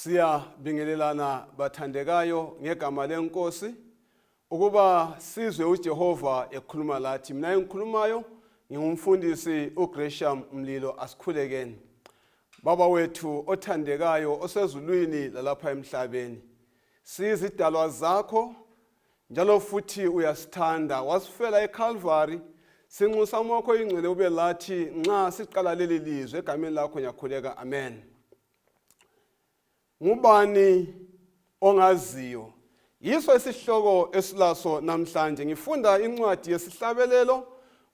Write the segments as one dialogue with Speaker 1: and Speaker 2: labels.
Speaker 1: Siyabingelelana bathandekayo ngegama lenkosi ukuba sizwe uJehova ekhuluma lathi. Mina engikhulumayo ngingumfundisi uGresham Mlilo asikhulekeni. Baba wethu othandekayo osezulwini lalapha emhlabeni. Sizidalwa zakho njalo futhi uyasithanda wasifela eCalvary. Sinxusa umoya ingcwele ube lathi nxa siqala leli lizwe egameni lakho ngiyakhuleka amen. Ngubani ongaziyo? Yiso isihloko esilaso namhlanje. Ngifunda incwadi yesihlabelelo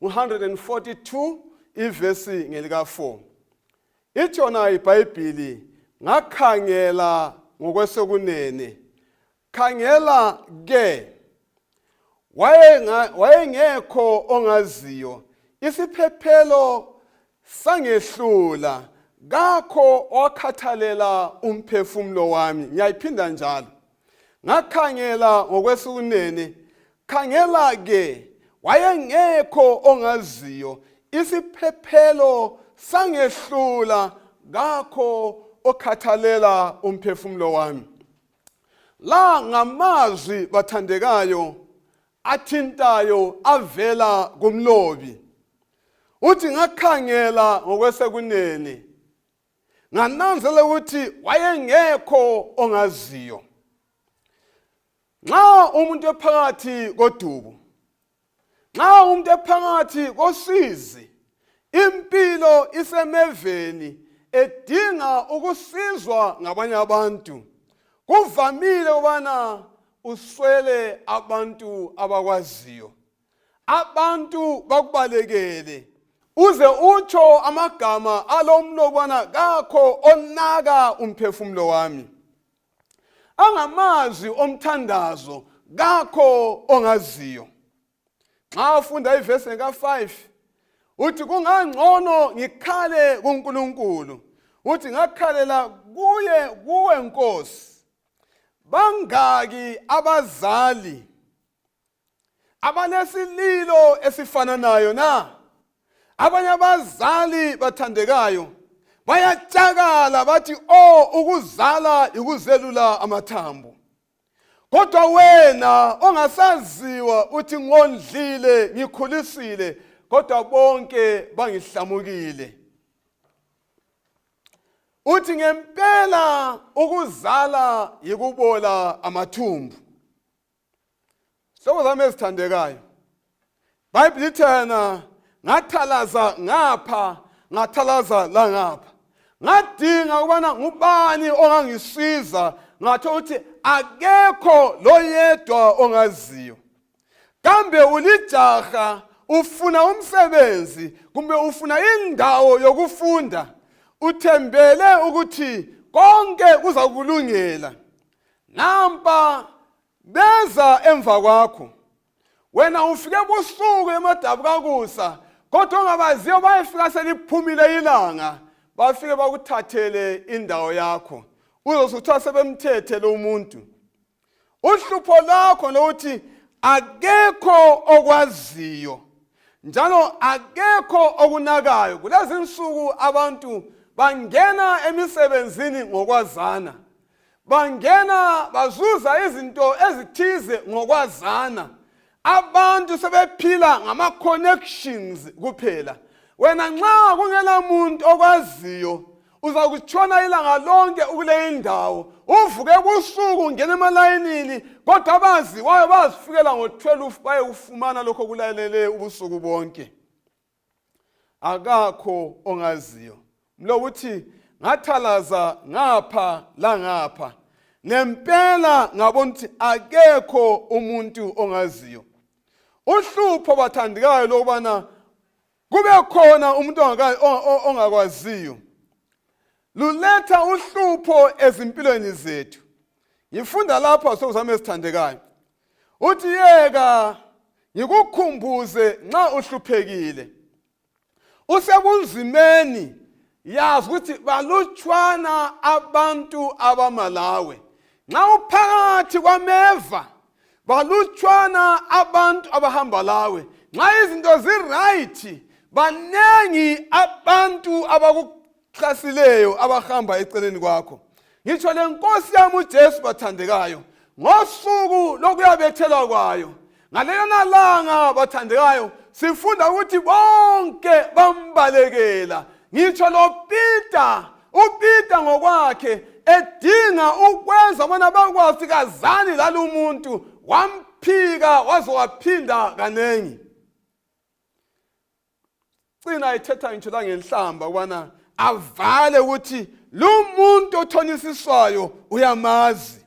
Speaker 1: ngu-142 ivesi ngelika-4. Ithona iBhayibhili ngakhangela ngokwesokunene khangela ke wayengekho ongaziyo isiphephelo sangehlula kakho owakhathalela umphefumulo wami ngiyayiphinda njalo ngakhangela ngokwesukunene khangela ke wayengekho ongaziyo isiphephelo sangehlula kakho okhathalela umphefumulo wami La ngamazwi bathandekayo athintayo avela kumlobi. Uthi ngakhangela ngokwesekunene ngananzela ukuthi wayengekho ongaziyo. Nxa umuntu ephakathi kodubo Nxa umuntu ephakathi kosizi, impilo isemeveni edinga ukusizwa ngabanye abantu. Kuvamile ukubana uswele abantu abakwaziyo. Abantu bakubalekele uze utsho amagama alomlobana kakho onaka umphefumulo wami. Angamazwi omthandazo kakho ongaziyo. Nxa ufunda ivesi ka-5 uthi kungangcono ngikhale kuNkulunkulu uthi ngakhalela kuye kuwe Nkosi bangaki abazali abanesililo esifananayo na abanye abazali bathandekayo bayatshakala bathi o oh, ukuzala yikuzelula amathambo kodwa wena ongasaziwa uthi ngondlile ngikhulisile kodwa bonke bangihlamukile uthi ngempela ukuzala yikubola amathumbu Hlobo zami ezithandekayo. Bible ithena ngathalaza ngapha ngathalaza la ngapha. Ngadinga ukubana ngubani ongangisiza ngathola ukuthi akekho loyedwa ongaziyo. Kambe ulijaha ufuna umsebenzi kumbe ufuna indawo yokufunda uthembele ukuthi konke kuzakulungela. Nampa beza emva kwakho wena ufike busuku emadabukakusa kodwa ongabaziyo bayefika seliphumile ilanga bafike bakuthathele indawo yakho uzosuthiwa sebemthethe lo muntu uhlupho lwakho lokuthi akekho okwaziyo njalo akekho okunakayo kulezi nsuku abantu bangena emisebenzini ngokwazana bangena bazuza izinto ezithize ngokwazana abantu sebephila ngama-connections kuphela wena nxa kungela muntu okwaziyo uza kutshona ilanga lonke ukule indawo uvuke ebusuku ungena emalayinini kodwa abaziwayo bazifikela ngo-12 bayekufumana lokho okulalele ubusuku bonke akakho ongaziyo mlokuthi ngathalaza ngapha langapha ngempela ngabona ukuthi akekho umuntu ongaziyo uhlupho bathandikayo lokubana kube khona umuntu ongakwaziyo luletha uhlupho ezimpilweni zethu ngifunda lapha sokuzama ezithandekayo uthi yeka ngikukhumbuze nxa uhluphekile usebunzimeni yazi ukuthi balutshwana abantu abamalawe nxa uphakathi kwameva balutshwana abantu abahamba lawe nxa izinto ziright baningi abantu abakuxhasileyo abahamba eceleni kwakho. Ngitsho le nkosi yami uJesu bathandekayo ngosuku lokuyabethelwa kwayo ngalelona langa bathandekayo sifunda ukuthi bonke bambalekela ngitsho loPeter uPeter ngokwakhe edinga ukwenza bona bakwazi kazani lalumuntu wamphika waze waphinda kaningi cina ethetha ngitsho langenhlamba ukubana avale ukuthi lumuntu othonisiswayo uyamazi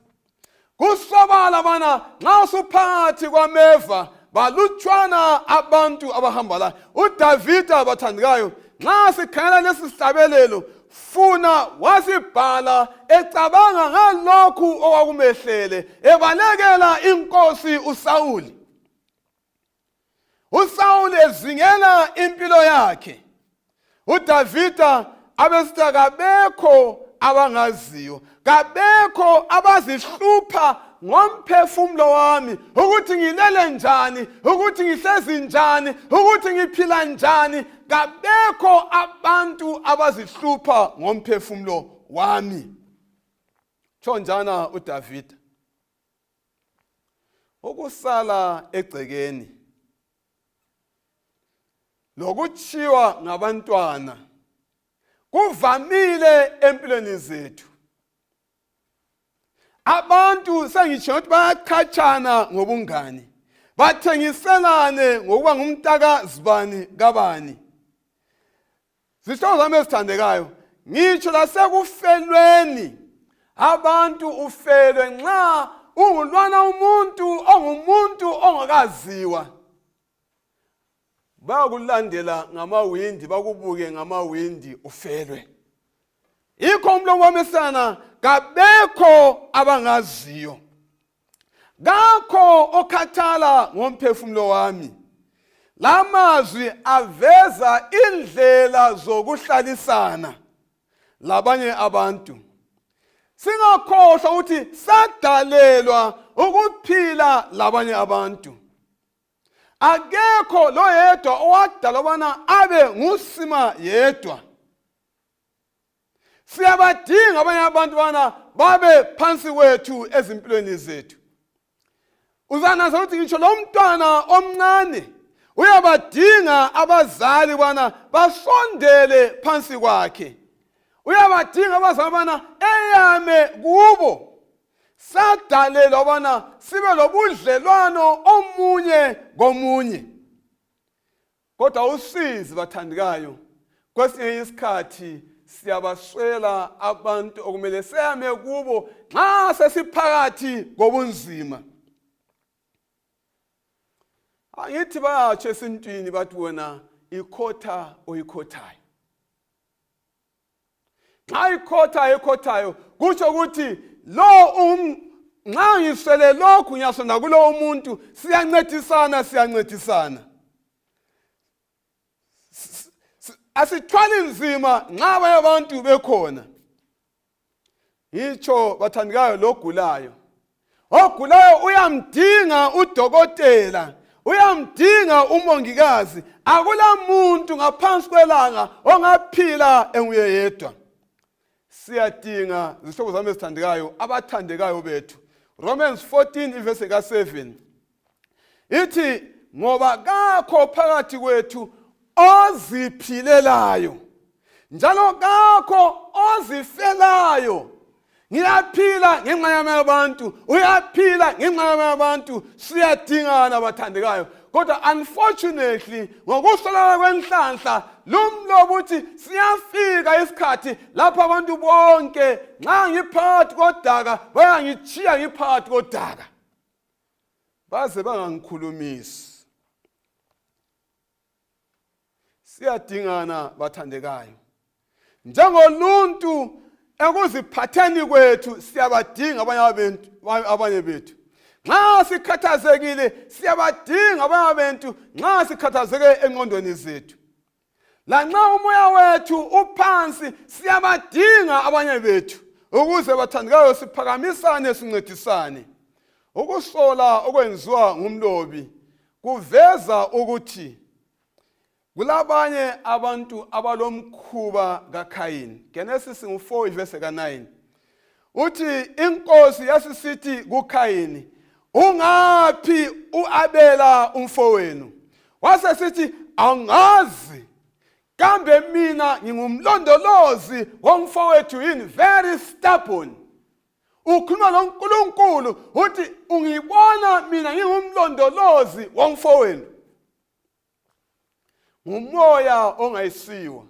Speaker 1: kusobala bana nxa usuphakathi kwameva balutshwana abantu abahamba la uDavida bathandekayo nxa sikhangela lesi sihlabelelo funa wasibhala ecabanga ngalokhu okwakumehlele ebalekela inkosi uSawuli uSawuli ezingela impilo yakhe uDavida abesithi kabekho abangaziyo kabekho abazihlupha ngomphefumulo wami ukuthi ngilele njani ukuthi ngihlezi njani ukuthi ngiphila njani kabekho abantu abazihlupha ngomphefumulo wami tshonjana uDavida ukusala egcekeni lokutshiwa ngabantwana kuvamile empilweni zethu abantu sengitsho ukuthi bayaqhatshana ngobungani bathengiselane ngokuba ngumntaka zibani kabani Zihlobo zami ezithandekayo, ngitsho lasekufelweni abantu ufelwe nxa ungulwana umuntu ongumuntu ongakaziwa bayakulandela ngamawindi bakubuke ngamawindi ufelwe yikho umlomo wami esana kabekho abangaziyo kakho okhathala ngomphefumulo wami la mazwi aveza indlela zokuhlalisana labanye abantu singakhohlwa ukuthi sadalelwa ukuphila labanye abantu akekho loyedwa owadalwa ubana abe ngusima yedwa siyabadinga abanye abantu bana babe phansi kwethu ezimpilweni zethu uzananza ukuthi ngisho lo mntwana omncane uyabadinga abazali bana basondele phansi kwakhe uyabadinga abazali bana eyame kubo sadalelwa bana sibe lobudlelwano omunye komunye Kodwa usizi bathandikayo kwesinye isikhathi siyabaswela abantu okumele seyame kubo nxa sesiphakathi kobunzima. Angithi bayatsho esintwini bathi wena ikhotha oyikhothayo. Nxa ikhotha ekhothayo kutsho ukuthi lo um nxa ngiswele lokhu ngiyasonda kulowo muntu siyancedisana siyancedisana asithwali nzima nxa abanye abantu bekhona ngitsho bathandikayo logulayo ogulayo uyamdinga udokotela uyamdinga umongikazi akulamuntu ngaphansi kwelanga ongaphila enguye yedwa siyadinga zihlobo zami ezithandekayo abathandekayo bethu Romans 14 ivese ka-7 ithi ngoba kakho phakathi kwethu oziphilelayo njalo kakho ozifelayo ngiyaphila ngenxa yami abantu uyaphila ngenxa yami abantu siyadingana bathandekayo kodwa unfortunately ngokuswelakala kwenhlanhla lumlobo uthi siyafika isikhathi lapho abantu bonke nxa ngiphakathi kodaka bayangitshiya ngiphakathi kodaka baze bangangikhulumisi siyadingana bathandekayo njengoluntu ekuziphatheni kwethu siyabadinga abanye abantu abanye bethu nxa sikhathazekile siyabadinga abanye abantu nxa sikhathazeke engqondweni zethu lanxa umoya wethu uphansi siyabadinga abanye bethu ukuze bathandekayo siphakamisane sincedisane ukusola okwenziwa ngumlobi kuveza ukuthi kulabanye abantu abalomkhuba kaKhayini Genesis ngu-4 ivese ka-9 Uthi inkosi yasisithi kuKhayini, ungaphi uAbela umfowenu? Wasesithi angazi, kambe mina ngingumlondolozi womfowethu yini? Very stubborn. Ukhuluma noNkulunkulu uthi ungibona mina ngingumlondolozi womfowenu. Ngumoya ongayisiwo.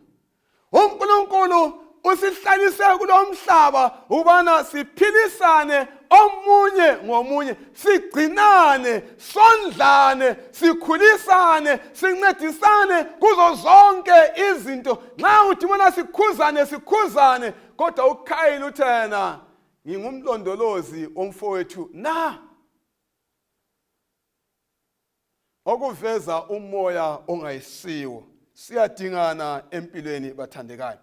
Speaker 1: UNkulunkulu usihlalise kulomhlaba ukubana siphilisane omunye ngomunye, sigcinane, sondlane, sikhulisane, sincedisane kuzo zonke izinto. Nxa uthi bona sikhuzane, sikhuzane, kodwa uKhayini uthe yena ngingumlondolozi womfowethu na? Okuveza umoya ongayisiwo. Siyadingana empilweni bathandekayo.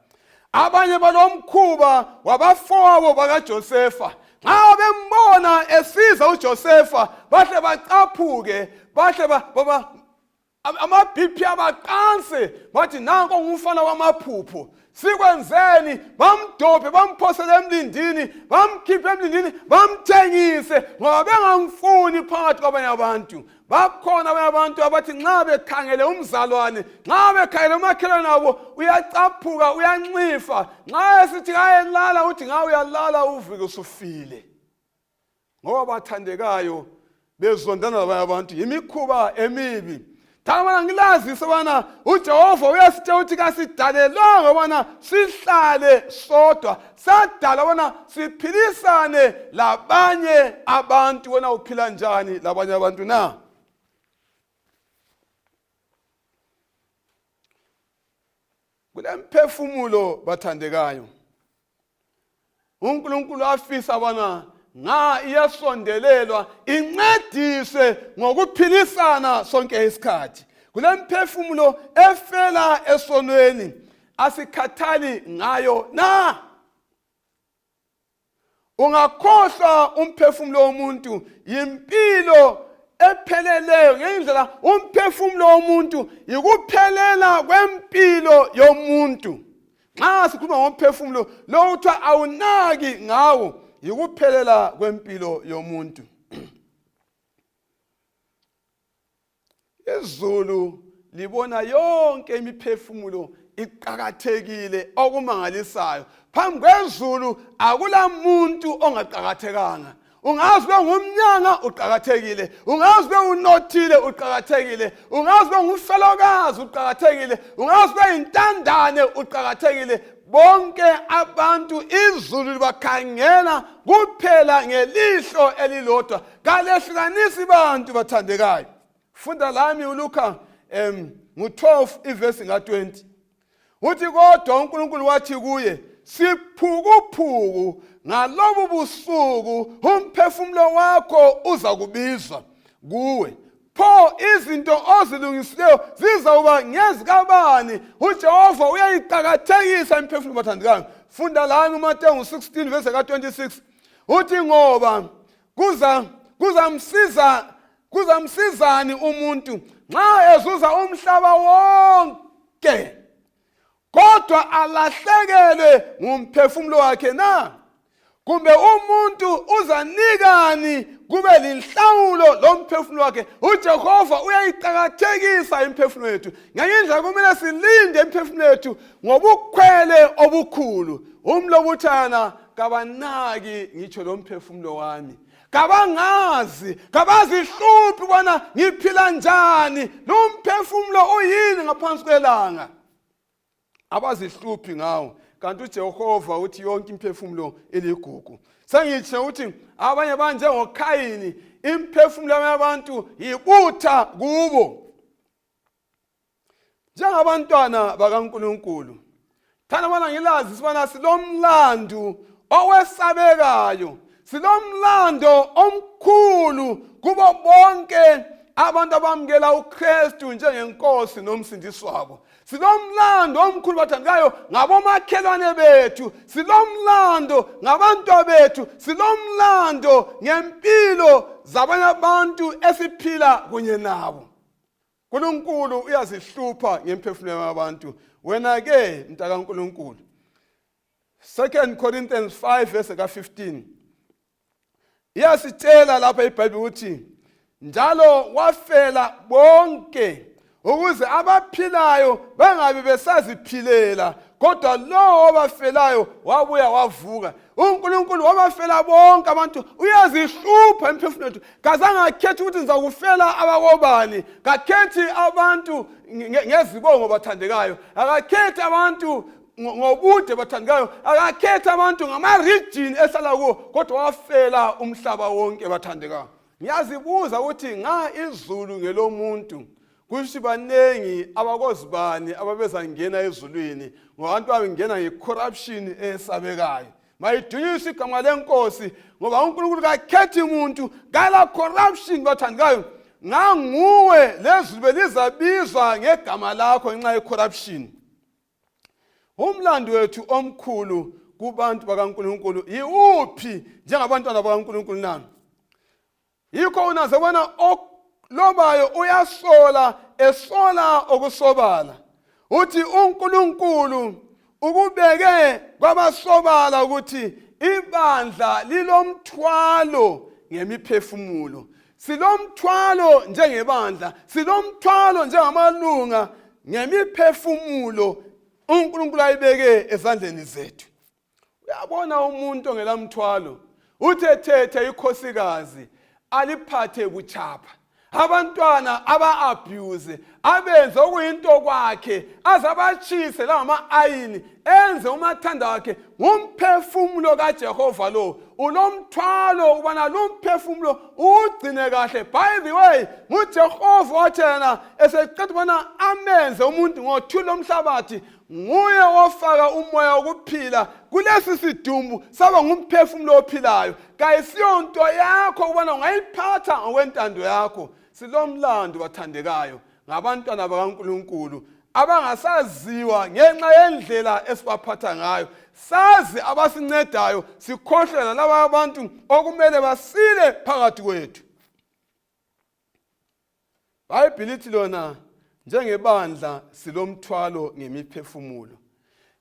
Speaker 1: Abanye balomkhuba wabafowabo bakaJosefa, nxa bembona esiza uJosefa bahle bacaphuke, bahle ama-BP abaqanse, bathi nanko ngumfana wamaphupho, sikwenzeni? Bamdobhe, bamphosele emlindini, bamkhiphe emlindini, bamthengise ngoba bengamfuni phakathi kwabanye abantu. Bakhona abanye abantu abathi nxa bekhangele umzalwane, nxa bekhangele umakhelwane wabo, uyacaphuka, uyanxifa. Nxa esithi kayelala, uthi nga uyalala uvike usufile. Ngoba bathandekayo bezondana labanye abantu, yimikhuba emibi. Thana ngilazise ubana uJehova uyasitshela ukuthi kasidalelwanga ubana sihlale sodwa, sadala ubana siphilisane labanye abantu. Wena uphila njani labanye abantu na? Kulemphefumulo bathandekayo uNkulunkulu afisa bona nga iyasondelelwa incediswe ngokuphilisana sonke isikhathi. Kulemphefumulo efela esonweni, asikhathali ngayo na? Ungakhohlwa umphefumulo womuntu yimpilo epheleleyo. Ngendlela umphefumulo womuntu yikuphelela kwempilo yomuntu. Nxa sikhuluma ngomphefumulo lo kuthiwa awunaki ngawo, yikuphelela kwempilo yomuntu. Izulu libona yonke imiphefumulo iqakathekile okumangalisayo. Phambi kwezulu akulamuntu ongaqakathekanga. Ungazi ube ngumnyanga uqakathekile, ungazi ube unothile uqakathekile, ungazi ube ngumfelokazi uqakathekile, ungazi ube yintandane uqakathekile. Bonke abantu izulu libakhangela kuphela ngelihlo elilodwa, kalehlukanisi bantu bathandekayo. Funda lami uLuka ngu-12 ivesi nga-20. Uthi kodwa uNkulunkulu wathi kuye, siphukuphuku, ngalobu busuku umphefumulo wakho uza kubizwa kuwe, pho izinto ozilungisileyo zizawuba ngezikabani? UJehova uyayiqakathekisa imiphefumulo bathandekayo. Funda lami uMateyu ngu-16 vese ka-26. Uthi ngoba kuzamsiza kuzamsizani umuntu nxa ezuza umhlaba wonke kodwa alahlekelwe ngumphefumulo wakhe na? Kumbe umuntu uzanikani kube linhlawulo lomphefumulo wakhe? UJehova uyayiqakathekisa imiphefumulo yethu. Ngenye indlela kumele silinde imiphefumulo yethu ngobukhwele obukhulu. Umlobuthana kabanaki ngitsho lo mphefumulo wami, kabangazi, kabazihluphi ubana ngiphila njani, lo mphefumulo uyini ngaphansi kwelanga, abazihluphi ngawo. Kanti uJehova uthi yonke imphefumulo iligugu. Sengitsho ukuthi abanye banjengoKhayini, imphefumulo yabanye abantu yibutha kubo. Njengabantwana bakaNkulunkulu, thanda bona ngilazi sibana silomlandu owesabekayo, silomlando omkhulu kubo bonke abantu abamukela uKristu njengenkosi nomsindisi wabo. Silomlando omkhulu bathandekayo ngabomakhelwane bethu, silomlando ngabantwa bethu, silomlando ngempilo zabanye abantu esiphila kunye nabo. uNkulunkulu uyazihlupha ngemphefumulo yabantu. Wena ke mntaka uNkulunkulu, 2 Corinthians 5 verse ka-15 iyasitshela lapha iBhayibheli ukuthi njalo wafela bonke ukuze abaphilayo bangabe besaziphilela kodwa lowo obafelayo wabuya wavuka. UNkulunkulu wabafela bonke abantu. Uyazihlupha imphefumulo yethu. Kazange akhethe ukuthi ngizakufela abakobani, kakhethi abantu ngezibongo bathandekayo, akakhethi abantu ngobude bathandekayo, akakhethi abantu ngama-region ehlala kuwo, kodwa wafela umhlaba wonke bathandekayo. Ngiyazibuza ukuthi nga izulu ngelomuntu, kusho baningi abakozibani ababezangena ezulwini, ngoba abantu babengena nge-corruption esabekayo. Mayidunyiswe igama lenkosi, ngoba uNkulunkulu kakhethi muntu, kala corruption bathandekayo. Nganguwe lezulu belizabizwa ngegama lakho ngenxa ye-corruption. Umlando wethu omkhulu kubantu bakaNkulunkulu yiwuphi njengabantwana bakaNkulunkulu na? Yikho unaze bona olobayo uyasola, esola okusobala. Uthi uNkulunkulu ukubeke kwabasobala ukuthi ibandla lilomthwalo ngemiphefumulo. Silomthwalo njengebandla, silomthwalo njengamalunga ngemiphefumulo uNkulunkulu ayibeke ezandleni zethu. Uyabona umuntu ongelamthwalo uthe thethe ikhosikazi aliphathe butshapha, abantwana aba-abuse, abenze okuyinto kwakhe, aze abatshise langama-ayini, enze umathanda wakhe. Ngumphefumulo kaJehova lo. Ulomthwalo ukubana lumphefumulo uwugcine kahle. By the way, nguJehova wathi yena eseqeda ubana amenze umuntu ngothuli lomhlabathi, nguye ofaka umoya wokuphila kulesi sidumbu, saba ngumphefumulo ophilayo. Kayisiyonto yakho ukubana ungayiphatha ngokwentando yakho. Silomlando bathandekayo ngabantwana bakaNkulunkulu abangasaziwa ngenxa yendlela esibaphatha ngayo. Sazi abasincedayo, sikhohlwe nalaba abantu okumele basile phakathi kwethu. Bhayibhili ithi lona njengebandla silomthwalo ngemiphefumulo.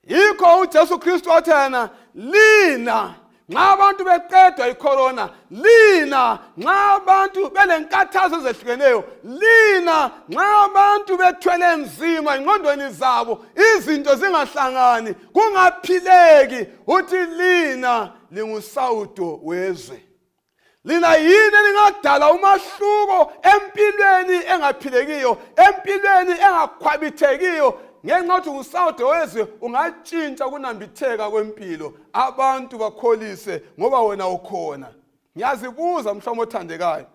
Speaker 1: Yikho uJesu Kristu wathi yena, lina nxa abantu beqedwa icorona, lina nxa abantu belenkathazo ezehlukeneyo, lina nxa abantu bethwele nzima engqondweni zabo, izinto zingahlangani, kungaphileki, uthi lina lingusawudo wezwe. Lina yini elingadala umahluko empilweni engaphilekiyo, empilweni engakhwabithekiyo? Ngenxa yokuthi ngusawudo wezwe, ungatshintsha ukunambitheka kwempilo, abantu bakholise ngoba wena ukhona. Ngiyazibuza mhlawumbe othandekayo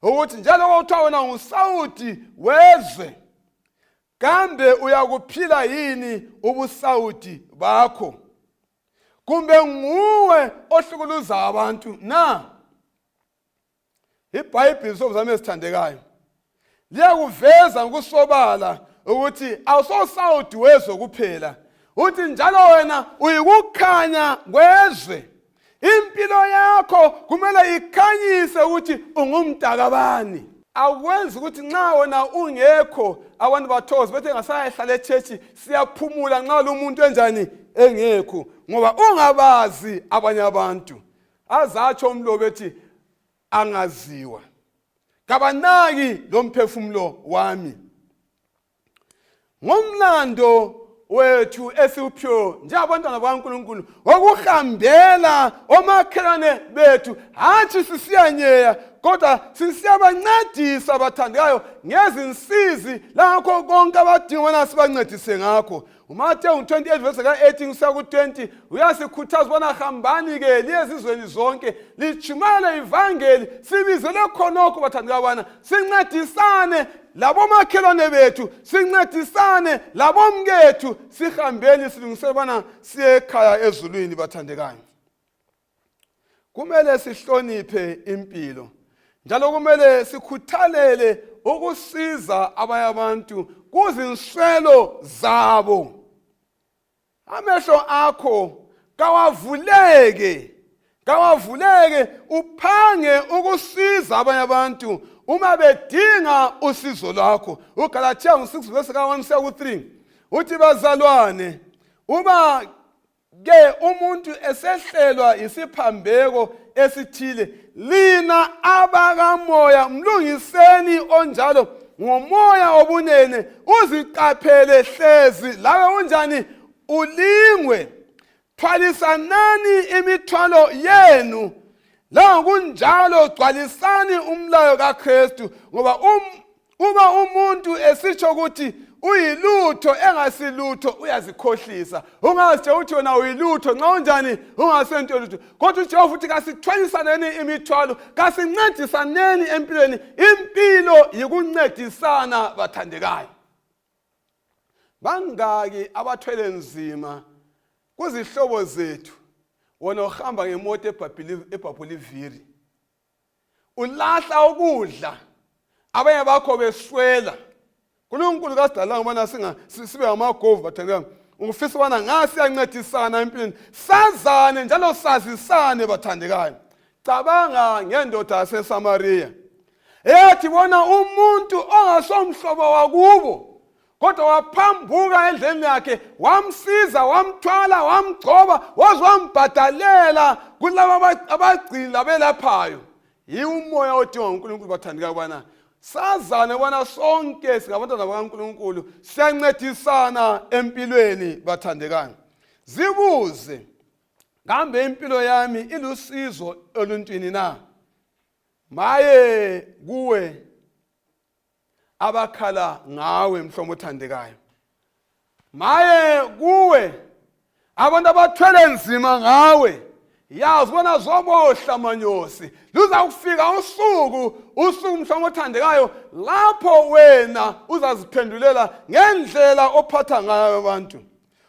Speaker 1: ukuthi njalo kuthiwa wena ngusawudi wezwe, kambe uyakuphila yini ubusawudi bakho, kumbe nguwe ohlukuluza abantu na? IBhayibhili sobuzami ezithandekayo liyakuveza ngokusobala ukuthi awusosawudi wezwe kuphela, uthi njalo wena uyikukhanya kwezwe. Impilo yakho kumele ikhanyise ukuthi ungumntakabani. Akwenzi ukuthi nxa wena ungekho abantu bathokoze bethe ngasayahlala echechi, siyaphumula nxa lo muntu enjani engekho, ngoba ungabazi abanye abantu. Azatsho umlobi ethi angaziwa, kabanaki lo mphefumulo wami. Ngumlando wethu esiwuphiwe njengabantwana bakaNkulunkulu wokuhambela omakhelwane bethu, hatshi sisiyanyeya, kodwa sisiyabancedisa abathandekayo ngezinsizi langakho konke abadinga ubana sibancedise ngakho. UMateyu 28 verse ka-18 kusiya ku-20 uyasikhuthaza ubana hambani-ke liye ezizweni zonke litshumayele ivangeli. Sibizele khonokho bathandekayo bana sincedisane labomakhelwane bethu, sincedisane labomkethu, sihambeni silungisele ubana siye ekhaya ezulwini bathandekayo. Kumele sihloniphe impilo, njalo kumele sikhuthalele ukusiza abanye abantu kuzinswelo zabo. Amehlo akho kawavuleke, kawavuleke uphange ukusiza abanye abantu uma bedinga usizo lwakho. UGalathiya 6 verse ka-1 kusiya ku-3 uthi, bazalwane, uba Ke umuntu esehlelwa yisiphambeko esithile, lina abakamoya mlungiseni onjalo ngomoya obunene, uziqaphele hlezi lawe unjani ulingwe. Thwalisanani imithwalo yenu, langokunjalo gcwalisani umlayo kaKristu, ngoba uma umuntu esitsho ukuthi uyilutho engasilutho uyazikhohlisa. Ungazitshela ukuthi wena uyilutho nxa unjani ungasento lutho, kodwa uJehova uthi kasithwalisaneni imithwalo, kasincedisaneni empilweni. Impilo yikuncedisana bathandekayo. Bangaki abathwele nzima kuzihlobo zethu? Wona uhamba ngemoto ebhabhuliviri, ulahla ukudla, abanye bakho beswela. Nkulunkulu kasidalanga ubana sibe ngamagovu bathandekayo. Ungifisa ubana nga siyancedisana empilweni, sazane njalo sazisane bathandekayo. Cabanga ngendoda yaseSamariya eyathi bona umuntu ongasomhlobo wakubo, kodwa waphambuka endleleni yakhe, wamsiza, wamthwala, wamgcoba, waze wambhadalela kulaba abagcini labelaphayo. Yiwo umoya odingwa nguNkulunkulu bathandekayo, ubana sazane ubana sonke singabantwana bakaNkulunkulu, siyancedisana empilweni bathandekayo. Zibuze, kambe impilo yami ilusizo oluntwini na? Maye kuwe abakhala ngawe mhlomo othandekayo, maye kuwe abantu abathwele nzima ngawe. Yazi bona zobohla manyosi, luzawufika usuku, usuku mhlomo othandekayo, lapho wena uzaziphendulela ngendlela ophatha ngayo abantu.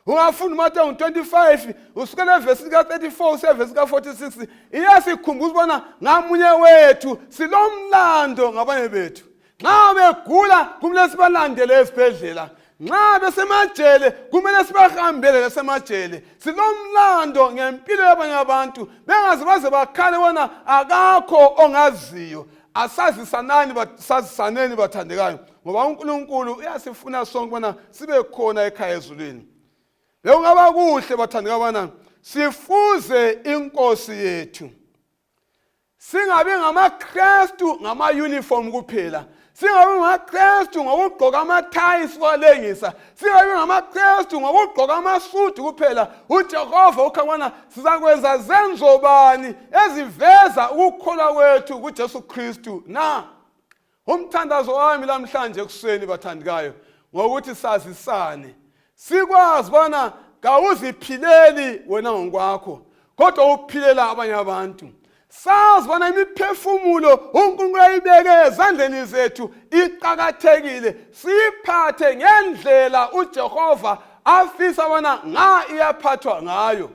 Speaker 1: Ungafunda uMateyu 25 usukela evesini ka-34 usiya evesini ka-46, iyasikhumbuza ubana ngamunye wethu silomlando ngabanye bethu. Nxa begula kumele sibalandele ezibhedlela, nxa besemajele kumele sibahambele besemajele. Silomlando ngempilo yabanye abantu, bengaze baze bakhale bona akakho ongaziyo. Asazisanani, sazisaneni bathandekayo, ngoba uNkulunkulu uyasifuna sonke ubana sibe khona ekhaya ezulwini. Bekungaba kuhle bathandekayo ubana sifuze inkosi yethu, singabi ngamaKristu ngama-uniform kuphela, singabi ngamaKristu ngokugqoka amathayi siwalengisa, singabi ngamaKristu ngokugqoka amasudu kuphela. UJehova ukhangwana sizakwenza zenzo bani eziveza ukukholwa kwethu kuJesu Kristu na? Umthandazo wami lamhlanje ekuseni bathandikayo ngokuthi sazisane, sikwazi bana kawuziphileli wena ngokwakho, kodwa uphilela abanye abantu. Sazi bona imiphefumulo uNkulunkulu ayibeke ezandleni zethu iqakathekile, siyiphathe ngendlela uJehova afisa bona nga iyaphathwa ngayo.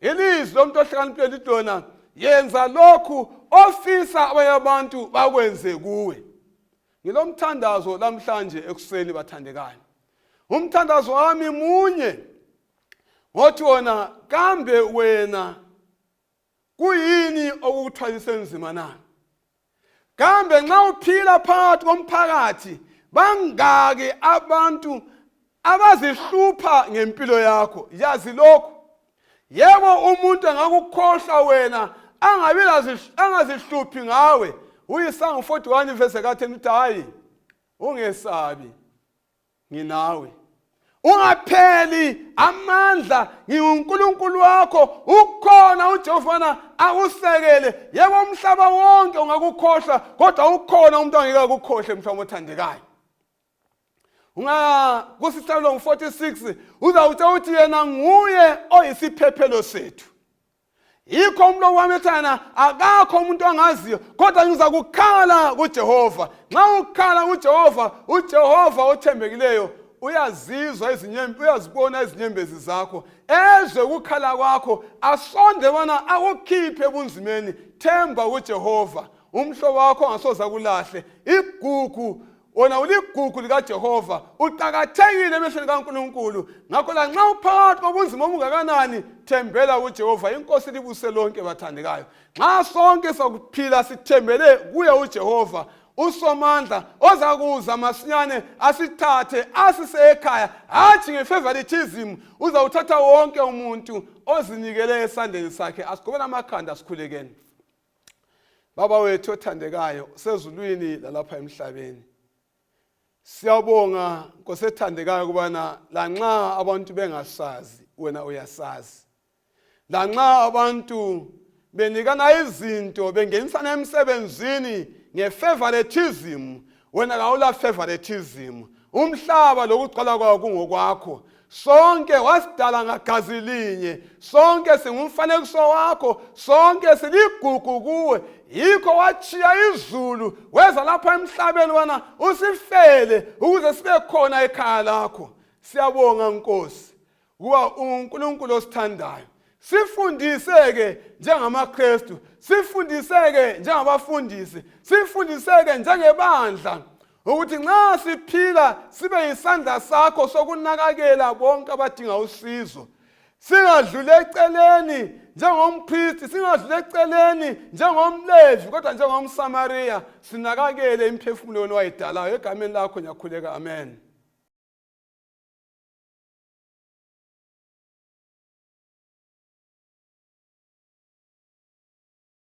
Speaker 1: Ilizwi lomuntu ohlakaniphile lithi lona, yenza lokhu ofisa abanye abantu bakwenze kuwe. Ngilomthandazo lamhlanje ekuseni bathandekayo. Umthandazo wami munye, ngothi wona, kambe wena kuyini okukuthwalise nzima na? Kambe nxa uphila phakathi komphakathi, bangaki abantu abazihlupha ngempilo yakho? Yazi lokhu, yebo, umuntu angakukhohlwa wena, angabi angazihluphi ngawe. Uyisango 41 verse ka-10 uthi, hayi, ungesabi, nginawe, ungapheli amandla, nginguNkulunkulu wakho. Ukhona uJehova akusekele. Yebo, umhlaba wonke ungakukhohlwa, kodwa ukhona umuntu angeke akukhohle, mhlawumbe othandekayo. Unga kusihlalo 46 uzawutshela ukuthi yena nguye oyisiphephelo sethu. Yikho umlomo wami ethana akakho umuntu ongaziyo, kodwa ngiza kukhala kuJehova. Nxa ukhala kuJehova, uJehova othembekileyo uyazizwa izinyembezi, uyazibona izinyembezi zakho, ezwe ukukhala kwakho, asonde bona akukhiphe ebunzimeni. Themba kuJehova, umhlobo wakho angasoze akulahle. Igugu wona uligugu likaJehova, uqakathekile emehlweni kaNkulunkulu. Ngakho lanxa uphakathi kobunzima obungakanani, thembela kuJehova. INkosi libuse lonke bathandekayo. Nxa sonke sakuphila sithembele kuye uJehova. uSomandla ozakuza masinyane asithathe asise ekhaya, hatshi ngefavoritism, uzawuthatha wonke umuntu ozinikele esandleni sakhe. Asigobele amakhanda sikhulekeni. Baba wethu othandekayo sezulwini lalapha emhlabeni, siyabonga Nkosi ethandekayo ukubana lanxa abantu bengasazi wena uyasazi, lanxa abantu benikana izinto bengenisana emsebenzini ngefavoritism, wena kawula favoritism. Umhlaba lokugcwala kwawo kungokwakho. Sonke wasidala ngagazi linye, sonke singumfanekiso wakho, sonke siligugu kuwe. Yikho watshiya izulu weza lapha emhlabeni wana usifele ukuze sibe khona ekhaya lakho. Siyabonga Nkosi kuba unguNkulunkulu osithandayo. Sifundise-ke njengamaKristu, sifundise-ke njengabafundisi, sifundise-ke njengebandla ukuthi nxa siphila sibe yisandla sakho sokunakakela bonke abadinga usizo. Singadluli eceleni njengompristi, singadluli eceleni njengomLevi, kodwa njengomSamariya sinakakele imiphefumulo yona wayidalayo. Egameni lakho ngiyakhuleka, amen.